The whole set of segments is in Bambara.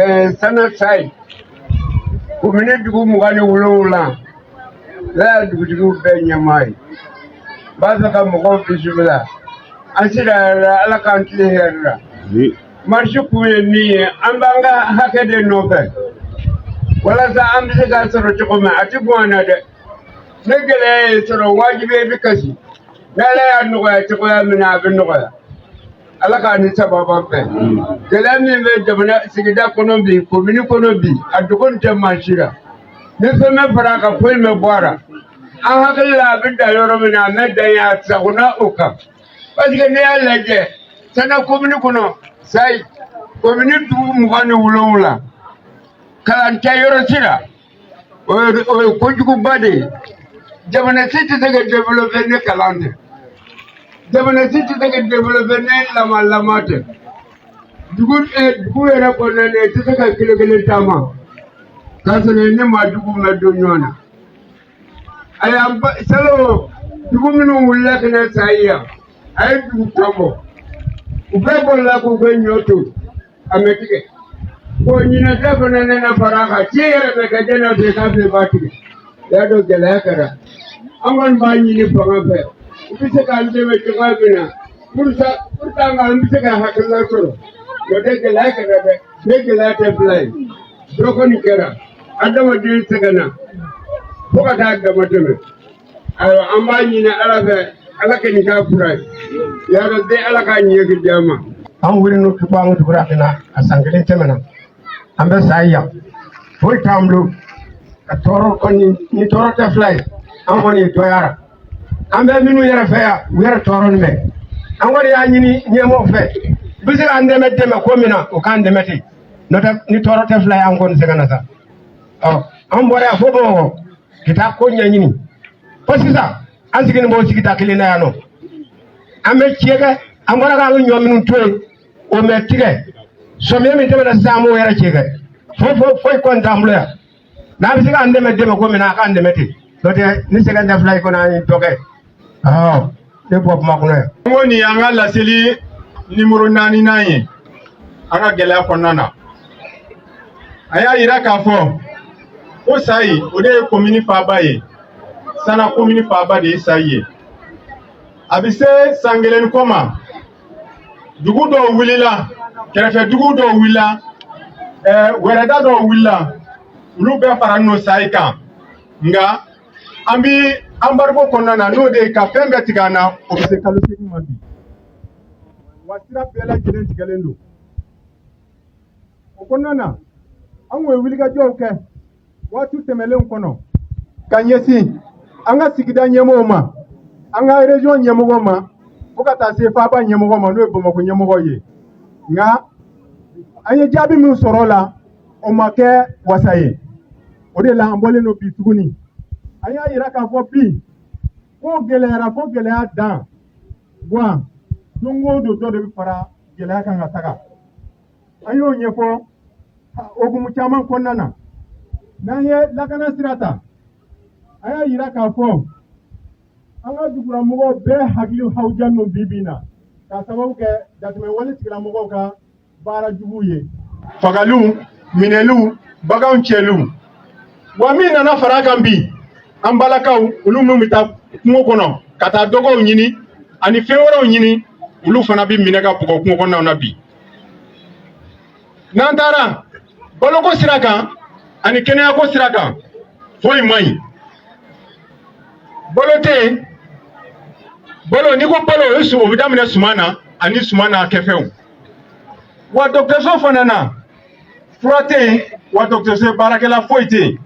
Sana Sayi, komini dugu 27, ne y'a dugutigiw bɛɛ ɲɛmaa ye. N b'a fɛ ka mɔgɔw bisimila. An sera hɛrɛ la, Ala k'an tilen hɛrɛ la. Marche kun ye min ye, an b'an ka hakɛ de nɔfɛ walasa an bɛ se k'a sɔrɔ cogo min, a tɛ bɔn an na dɛ. Ne gɛlɛya ye sɔrɔ, wajibi i bɛ kasi. N'Ala y'a nɔgɔya cogoya min na, a bɛ nɔgɔya. Ala k'a ni sababa bɛn. Gɛlɛya min bɛ jamana sigida kɔnɔ bi, komini kɔnɔ bi, a dogo tɛ maa si la. Ni fɛn bɛ fara a kan, foyi bɛ bɔ a la. An hakili la, a bɛ dan yɔrɔ min na, a bɛ dan yen, a sagona o kan, parce que n'i y'a lajɛ, Sana komini kɔnɔ, Sayi komini dugu 27, kalan tɛ yɔrɔ si la. O ye kojuguba de ye. Jamana si tɛ se ka développer ni kalan tɛ. Jamana si tɛ se ka développer ni lama lama tɛ. Dugu yɛrɛ kɔnɔna na, i tɛ se ka kelen kelen taama k'a sɔrɔ i ni maa jugu ma don ɲɔgɔn na. A y'an salon, dugu minnu wulila ka na Sayi yan, a ye dugu tan bɔ, u bɛɛ bolila k'u ka ɲɔ to a mɛ tigɛ. Bon, ɲinɛ ta fana nana fara a kan, ci yɛrɛ bɛ kɛ jɛnɛ fɛ k'a fɛ b'a tigɛ. I y'a dɔn, gɛlɛya kɛra. An kɔni b'a ɲini fanga fɛ, u bɛ se k'an dɛmɛ cogoya min na pour que an bɛ se ka hakilina sɔrɔ. N'o tɛ, gɛlɛya kɛra dɛ. Ne gɛlɛya tɛ fila ye, dɔ kɔni kɛra, adamaden sɛgɛnna fo ka taa dama tɛmɛ. Ayiwa, an b'a ɲini Ala fɛ, Ala ka nin k'a fura ye. Yarabi, Ala k'a ɲɛ k'i d'an ma. An wuli n'o tugu, an tugura ka na, a san kelen tɛmɛna, an bɛ sa yan, foyi t'an bolo ka tɔɔrɔ kɔni. Ni tɔɔrɔ tɛ fila ye, an kɔni ye dɔgɔyara. An bɛ minnu yɛrɛ fɛ yan, u yɛrɛ tɔɔrɔ nin bɛ. An kɔni y'a ɲini ɲɛmɔgɔw fɛ, u bɛ se k'an dɛmɛ dɛmɛ ko min na, o k'an dɛmɛ ten. N'o tɛ, ni tɔɔrɔ tɛ fila ye, an kɔni sɛgɛnna sa. Ɔ, an bɔra yan fo Bamakɔ ka taa ko ɲɛɲini, fo sisan an sigilen b'o sigida kelen na yan nɔ. An bɛ tiɲɛ kɛ, an bɔra k'an ka ɲɔ minnu to yen, o mɛ tigɛ. Sɔmiya min tɛmɛna sisan, an b'o yɛrɛ tiɲɛ kɛ. Foyi foyi foyi kɔni t'an bolo yan. N'a bɛ se k'an dɛmɛ dɛmɛ ko min na, a k'an dɛmɛ ten. N'o tɛ, ni sɛgɛn tɛ fila ye kɔni, an ye dɔ kɛ. Ɔhɔ, ne bɔ kuma kɔnɔ yan. N ko nin y'an ka laseli nimoro naaninan ye an ka gɛlɛya kɔnɔna na. A y'a yira k'a fɔ ko Sayi, o de ye komini faaba ye. Sana komini faaba de ye Sayi ye. A bɛ se san kelen ni kɔ ma, dugu dɔw wulila, kɛrɛfɛ dugu dɔw wulila, wɛrɛda dɔw wulila, olu bɛɛ faralen don Sayi kan. Nka an bi embargo kɔnɔna na, n'o de ye ka fɛn bɛɛ tigɛ an na, o bɛ se kalo 8 ma bi. Wa sira bɛɛ lajɛlen tigɛlen don. O kɔnɔna na, an kun ye wulikajɔw kɛ waati tɛmɛnlenw kɔnɔ ka ɲɛsin an ka sigida ɲɛmɔgɔw ma, an ka région ɲɛmɔgɔw ma, fo ka taa se faaba ɲɛmɔgɔ ma, n'o ye Bamakɔ ɲɛmɔgɔ ye. Nka an ye jaabi min sɔrɔ o la, o ma kɛ wasa ye. O de la an bɔlen don bi tuguni. An y'a yira k'a fɔ bi ko gɛlɛyara fo gɛlɛya dan wa, don o don dɔ de bɛ fara gɛlɛya kan ka taga. An y'o ɲɛfɔ hokumu caman kɔnɔna na. N'an ye lakana sira ta, an y'a yira k'a fɔ an ka dugulamɔgɔw bɛɛ hakili hawuja ninnu bi bi in na, k'a sababu kɛ jateminɛwale tigilamɔgɔw ka baara jugu ye, fagaliw, minɛliw, baganw cɛliw. Wa min nana fara a kan bi, an balakaw, olu minnu bɛ taa kungo kɔnɔ ka taa dɔgɔw ɲini ani fɛn wɛrɛw ɲini, olu fana bɛ minɛ ka bugɔ kungo kɔnɔnaw na bi. N'an taara baloko sira kan ani kɛnɛyako sira kan, foyi man ɲi. Balo tɛ yen. Balo, n'i ko balo, o ye o bɛ daminɛ suman na ani suman n'a kɛfɛnw. Wa dɔgɔtɔrɔso fana na, fura tɛ yen, wa dɔgɔtɔrɔso baarakɛla foyi tɛ yen.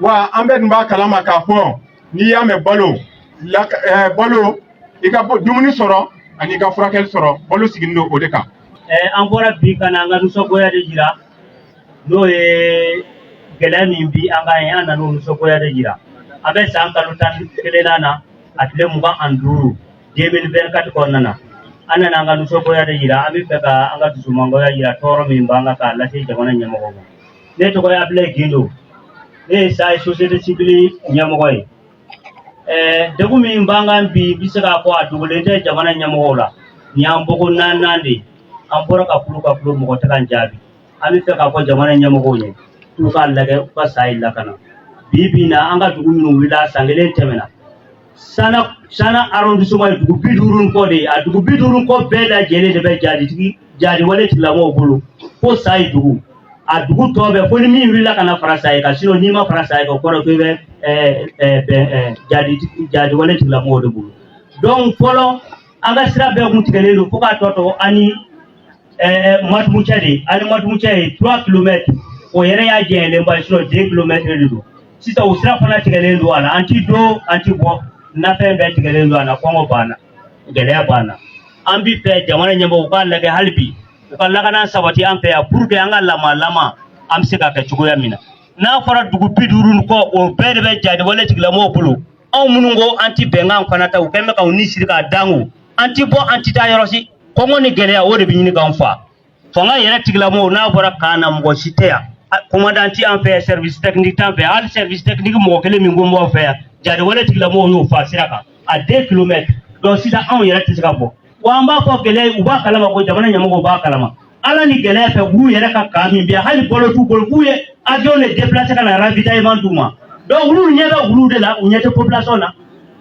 Wa an bɛɛ dun b'a kalama k'a fɔ n'i y'a mɛn balo la, balo, i ka dumuni sɔrɔ ani i ka furakɛli sɔrɔ, balo sigilen don o de kan. An bɔra bi ka na an ka nisɔngoya de jira, n'o ye gɛlɛya min bi an kan ye. An nana o nisɔngoya de jira. An bɛ san kalo 11nan na, a tile 25, 2024 kɔnɔna na. An nana an ka nisɔngoya de jira. An bɛ fɛ ka an ka dusumangoya jira, tɔɔrɔ min b'an kan, k'a lase jamana ɲɛmɔgɔw ma. Ne tɔgɔ ye Abilaye Gindo, ne ye Sayi société civile ɲɛmɔgɔ ye. Degun min b'an kan bi, n bɛ se k'a fɔ a dogolen tɛ jamana ɲɛmɔgɔw la. Nin y'an bɔko naaninan de ye. An bɔra ka kulu ka kulu, mɔgɔ tɛ k'an jaabi. An bɛ fɛ k'a fɔ jamana ɲɛmɔgɔw ye k'u k'a lajɛ u ka Sayi lakana. Bi bi in na, an ka dugu minnu wulila, san kelen tɛmɛna, Sana arrondissement ye dugu 50 ni kɔ de ye. A dugu 50 kɔ bɛɛ lajɛlen de bɛ jaditigi jadiwale tigilamɔgɔw bolo fo Sayi dugu. A dugu tɔ bɛɛ, fo ni min wulila ka na fara Sayi kan. Sinon n'i ma fara Sayi kan, o kɔrɔ ko i bɛ bɛn jadiwale tigilamɔgɔw de bolo. Donc fɔlɔ, an ka sira bɛɛ kun tigɛlen don fo k'a tɔ to ani Matumu cɛ de. Ani Matumu cɛ ye 3 kilomètres, o yɛrɛ y'a jɛɲɛlenba ye, sinon 2 kilomètres de don. Sisan o sira fana tigɛlen don a la, an ti don, an ti bɔ, nafɛn bɛɛ tigɛlen don a la. Kɔngɔ b'an na, gɛlɛya b'an na. An bi fɛ jamana ɲɛmɔgɔw k'a lajɛ hali bi, u ka lakana sabati an fɛ yan pour que an ka lama lama an bɛ se ka kɛ cogoya min na. N'a fɔra dugu 50 ni kɔ, o bɛɛ de bɛ jadiwale tigilamɔgɔw bolo. Anw minnu ko an ti bɛnkan fana ta, u kɛn bɛ k'anw ni siri k'a dango, an ti bɔ, an ti taa yɔrɔ si. Kɔngɔ ni gɛlɛya, o de bɛ ɲini k'an fa. Fanga yɛrɛ tigilamɔgɔw, n'a bɔra kan na, mɔgɔ si tɛ yan. Commandant ti an fɛ, service technique t'an fɛ. Hali service technique mɔgɔ kelen min ko n b'aw fɛ yan, jadiwale tigilamɔgɔw y'o fa sira kan à 2 kilomètres. Donc sisan anw yɛrɛ tɛ se ka bɔ. Wa an b'a fɔ gɛlɛya, u b'a kalama ko jamana ɲɛmɔgɔw b'a kalama. Ala ni gɛlɛya fɛ, k'u yɛrɛ ka camp min bɛ yan, hali balo t'u bolo, k'u ye avion de déplacer ka na ravitaillement d'u ma. Donc olu ɲɛ bɛ wulu de la, u ɲɛ tɛ population na.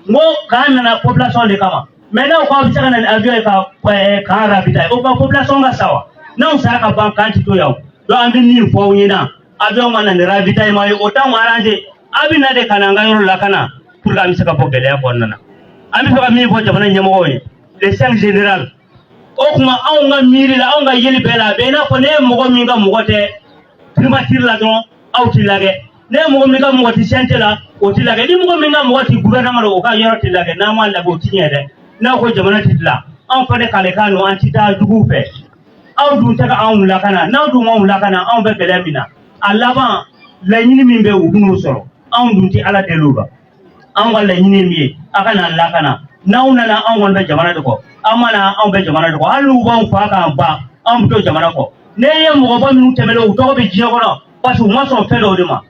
N ko camp nana population de kama, mais n'aw ko aw bɛ se ka na ni avion ye ka camp ravitailler, o ka population ka sa wa? N'anw sara ka ban, camp ti to yan o. Donc an bɛ min fɔ aw ɲɛna, avion ka na ni ravitaillement ye, o t'anw arranger. A bɛ na de ka na an ka yɔrɔ lakana pour que an bɛ se ka bɔ gɛlɛya kɔnɔna na. An bɛ fɛ ka min fɔ jamana ɲɛmɔgɔw ye, le 5 général, o tuma anw ka miiri la, anw ka yeli bɛɛ la, a bɛ i n'a fɔ ne ye mɔgɔ min ka mɔgɔ tɛ primature la dɔrɔn, aw ti lajɛ. Ne ye mɔgɔ min ka mɔgɔ ti CNT la, o ti lajɛ. Ni mɔgɔ min ka mɔgɔ ti gouvernement la, o ka yɔrɔ ti lajɛ. N'an m'a lajɛ, o ti ɲɛ dɛ. N'aw ko jamana ti dilan, anw fana kalekan don, an ti taa juguw fɛ. Aw dun tɛ ka anw lakana. N'aw dun m'anw lakana, anw bɛ gɛlɛya min na, a laban laɲini min bɛ, u bɛn'o sɔrɔ. Anw dun ti Ala deli o la. Anw ka laɲini ye min ye, a ka n'an lakana. N'aw nana, anw kɔni bɛ jamana de kɔ. An ma na, anw bɛ jamana de kɔ. Hali n'u b'anw fa k'an ban, anw bɛ to jamana kɔ. Ne ye mɔgɔba minnu tɛmɛnen, u tɔgɔ bɛ diɲɛ kɔnɔ parce que u ma sɔn fɛn dɔw de ma.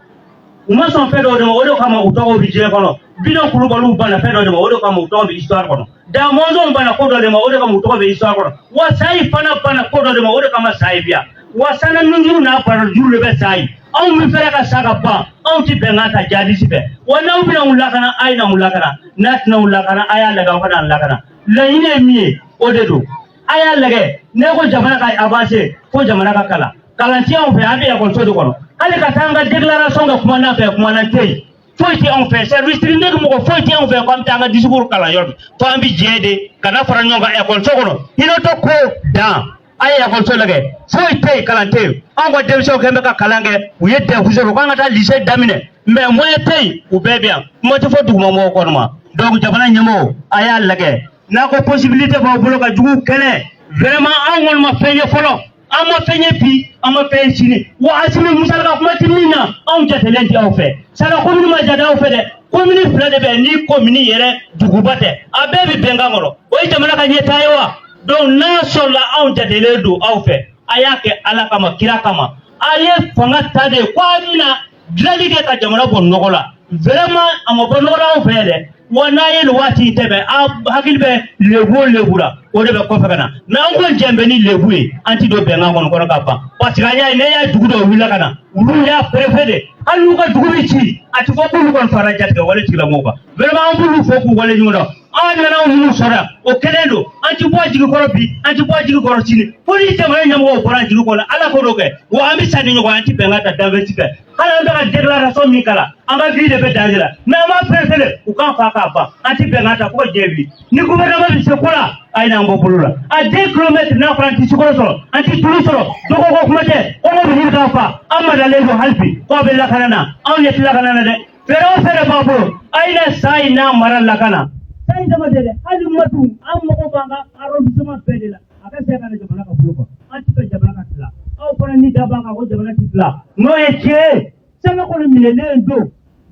U ma sɔn fɛn dɔw de ma, o de kama u tɔgɔ bɛ diɲɛ kɔnɔ. Bidon Kulubaliw banna fɛn dɔ de ma, o de kama u tɔgɔ bɛ histoire kɔnɔ. Da Mɔnzɔnw banna ko dɔ de ma, o de kama u tɔgɔ bɛ histoire kɔnɔ. Wa Sayi fana banna ko dɔ de ma, o de kama Sayi bi yan. Wa Sana nunjuru n'a barajuru de bɛ Sayi. Anw bɛ fɛrɛ ka sa ka ban, anw ti bɛnkan ta jihadisi fɛ. Wa n'aw bɛna anw lakana, a ye n'anw lakana. N'a tɛna anw lakana, a y'a lajɛ aw ka n'an lakana. Laɲini ye min ye, o de don. A y'a lajɛ, ne ko jamana ka avancer, fo jamana ka kalan. Kalan tɛ anw fɛ, an bɛ ekɔliso de kɔnɔ. Hali ka taa an ka déclaration kɛ kumandan fɛ, kumandan tɛ yen. Foyi tɛ anw fɛ, service technique mɔgɔ foyi tɛ anw fɛ ko an bɛ taa an ka discours kalan yɔrɔ min. Fo an bɛ jɛ de ka na fara ɲɔgɔn kan ekɔliso kɔnɔ. Hinɛtɔ ko dan, a ye ekɔliso lajɛ, foyi tɛ yen, kalan tɛ yen. Anw ka denmisɛnw kɛn bɛ ka kalan kɛ, u ye DEF sɔrɔ k'an ka taa lycée daminɛ, mais moyen tɛ yen, u bɛɛ bɛ yan. Kuma tɛ fɔ dugumamɔgɔw kɔnɔ ma. Donc jamana ɲɛmɔgɔw, a y'a lajɛ n'a ko possibilité b'aw bolo ka juguw kɛlɛ. Vraiment, anw kɔni ma fɛn ye fɔlɔ, an ma fɛn ye bi, an ma fɛn ye sini. Wa Asimi musalaka kuma tɛ min na, anw jatelen tɛ aw fɛ. Sala commune ma jate aw fɛ dɛ. Commune fila de bɛ ni commune yɛrɛ duguba tɛ, a bɛɛ bɛ bɛnkan kɔnɔ. O ye jamana ka ɲɛtaa ye wa? Donc n'a sɔrɔla anw jatelen don aw fɛ, a y'a kɛ Ala kama, kira kama. A ye fanga ta de ko a bɛna dilanli kɛ ka jamana bɔ nɔgɔ la. Vraiment, a ma bɔ nɔgɔ la anw fɛ yan dɛ. Wa n'a ye nin waati in tɛmɛ, a hakili bɛ lebu o lebu la, o de bɛ kɔfɛ ka na. Mais an ko jɛn bɛ ni lebu ye, an ti don bɛnkan kɔnɔ ka ban, parce que an y'a ye, ne y'a dugu dɔw wulila ka na, olu y'a préfet de, hali n'u ka dugu bɛ ci, a ti fɔ k'olu kɔni fara jatigɛ wale tigilamɔgɔw kan. Vraiment, an b'olu fo k'u wale ɲɔgɔn dɔn. An nana minnu sɔrɔ yan, o kelen don. An ti bɔ a jigi kɔrɔ bi, an ti bɔ a jigi kɔrɔ sini, fo ni jamana ɲɛmɔgɔw bɔra an jigi kɔrɔ. Ala ko dɔ kɛ wa, an bɛ sa ni ɲɔgɔn ye. An ti bɛnkan ta danfɛn si fɛ. Hali an bɛ ka déclaration min kalan, an ka vie de bɛ danger la. Mais an b'a préféré u k'an fa k'a ban, an ti bɛnkan ta fo ka diɲɛ wuli. Ni gouvernement bɛ se ko la, a ye n'an bɔ bolo la. A 2 kilomètres, n'a fɔra an ti sukaro sɔrɔ, an ti tulu sɔrɔ, dɔgɔko kuma tɛ, kɔngɔ bɛ ɲini k'an fa. An madalen don hali bi k'aw bɛ lakana na, anw ɲɛ tɛ lakana na dɛ. Fɛɛrɛ o fɛɛrɛ b'a bolo, a ye na sa in n'a mara lakana. Sa in dama tɛ dɛ, hali matu, an mago b'an ka arrondissement bɛɛ de la, a ka se ka na jamana ka bolo kan. An ti fɛ jamana ka tila. Aw fana ni da b'a kan ko jamana ti tila, n'o ye tiɲɛ ye. Sanga kɔni minɛlen don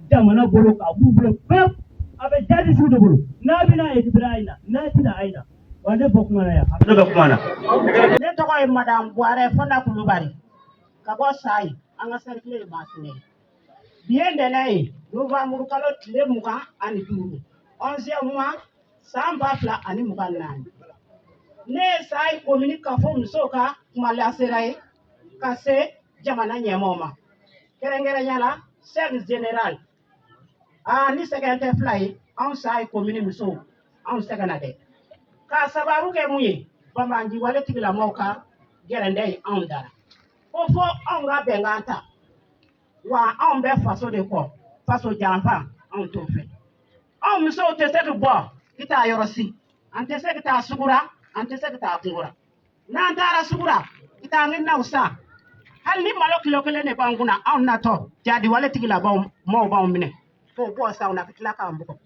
jamana bolo k'a b'u bolo pewu, a bɛ jihadisiw de bolo. N'a bɛna récupérer, a ye na, n'a tɛna, a ye na. Wa ne bɔ kuma na yan, ne bɛ kuma na. Ne tɔgɔ ye Madame Buwarɛ Fanta Kulubali ka bɔ Sayi, an ka cercle ye Masina ye. Bi ye ntɛnɛn ye, novembre kalo tile 25, 11e mois, san 2024. Ne ye Sayi commune kafo musow ka kuma lasera ye. Ka se jamana ɲɛmɔgɔw ma, kɛrɛnkɛrɛnya la sɛki général. Aa, ni sɛgɛn tɛ fila ye, anw Sayi komini musow, anw sɛgɛnna dɛ. K'a sababu kɛ mun ye? Banbanci wale tigilamɔgɔw ka gɛrɛndɛ ye anw dara ko fo anw ka bɛnkan ta. Wa anw bɛ faso de kɔ, faso janfa anw t'o fɛ. Anw musow tɛ se ka bɔ ka taa yɔrɔ si, an tɛ se ka taa sugu la, an tɛ se ka taa kungo la. N'an taara sugu la ka taa an ka naw san, hali ni malo kilo kelen de b'an kunna, anw natɔ jadi wale tigilamɔgɔw mɔgɔw b'anw minɛ k'o bɔ san na ka tila k'an bugɔ.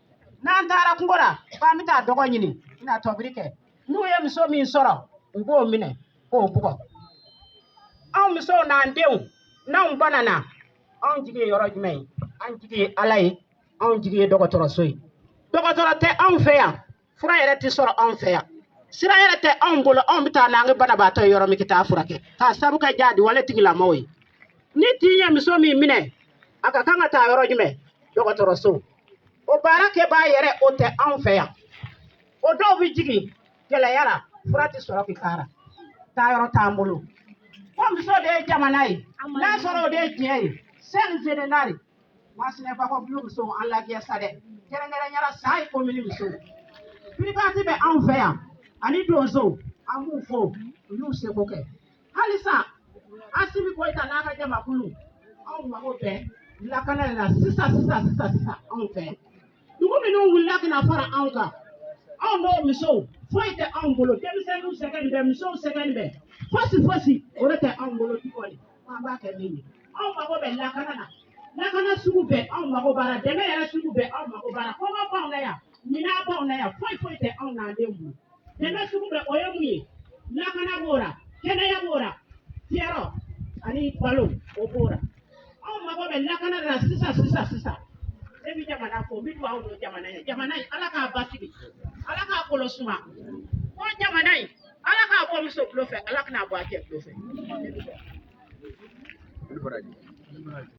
N'an taara kungo la k'an bɛ taa dɔgɔ ɲini na tobili kɛ, n'u ye muso min sɔrɔ, u b'o minɛ k'o bugɔ. Anw musow n'an denw, n'anw banana, anw jigi ye yɔrɔ jumɛn ye? An jigi ye Ala ye, anw jigi ye dɔgɔtɔrɔso ye. Dɔgɔtɔrɔ tɛ anw fɛ yan, fura yɛrɛ tɛ sɔrɔ anw fɛ yan, sira yɛrɛ tɛ anw bolo. Anw bɛ taa n'an ka banabaatɔ ye yɔrɔ min ka taa furakɛ, k'a sabu kɛ jadi wale tigilamɔgɔw ye. Ni tin ye muso min minɛ, a ka kan ka taa yɔrɔ jumɛn? Dɔgɔtɔrɔso. O baara kɛbaa yɛrɛ, o tɛ anw fɛ yan. O dɔw bɛ jigin gɛlɛya la, fura tɛ sɔrɔ k'i kara, taa yɔrɔ t'an bolo. Ko muso de ye jamana ye, n'a sɔrɔ o de ye tiɲɛ ye. Sɛki général, Masina Bakɔbulu musow, an lajɛ sa dɛ, kɛrɛnkɛrɛnnenya la Sayi komini musow. Piripati bɛ anw fɛ yan ani donso, an b'u fo, u y'u seko kɛ. Halisa Asimi Goyita n'a ka jamakulu, anw mago bɛ lakana de la sisan sisan sisan sisan anw fɛ yan. Dugu minnu wulila ka na fara anw kan, anw n'o musow, foyi tɛ anw bolo. Denmisɛnninw sɛgɛn bɛ, musow sɛgɛn bɛ, fosi fosi o de tɛ anw bolo tuguni. An b'a kɛ min ye, anw mago bɛ lakana na, lakana sugu bɛɛ anw mago b'a la, dɛmɛ yɛrɛ sugu bɛɛ anw mago b'a la. Kɔngɔ b'anw na yan, minɛn b'anw na yan, foyi foyi tɛ anw n'an denw bolo. Dɛmɛ sugu bɛɛ, o ye mun ye? Lakana b'o la, kɛnɛya b'o la, fiyɛrɔ ani balo o b'o la. Anw mago bɛ lakana de la sisan sisan sisan. Ne bɛ jamana fo, n bɛ dugawu don jamana ye. Jamana in, Ala k'a basigi, Ala k'a kolo suma. Ko jamana in, Ala k'a bɔ muso tulo fɛ, Ala kana bɔ a cɛ tulo fɛ.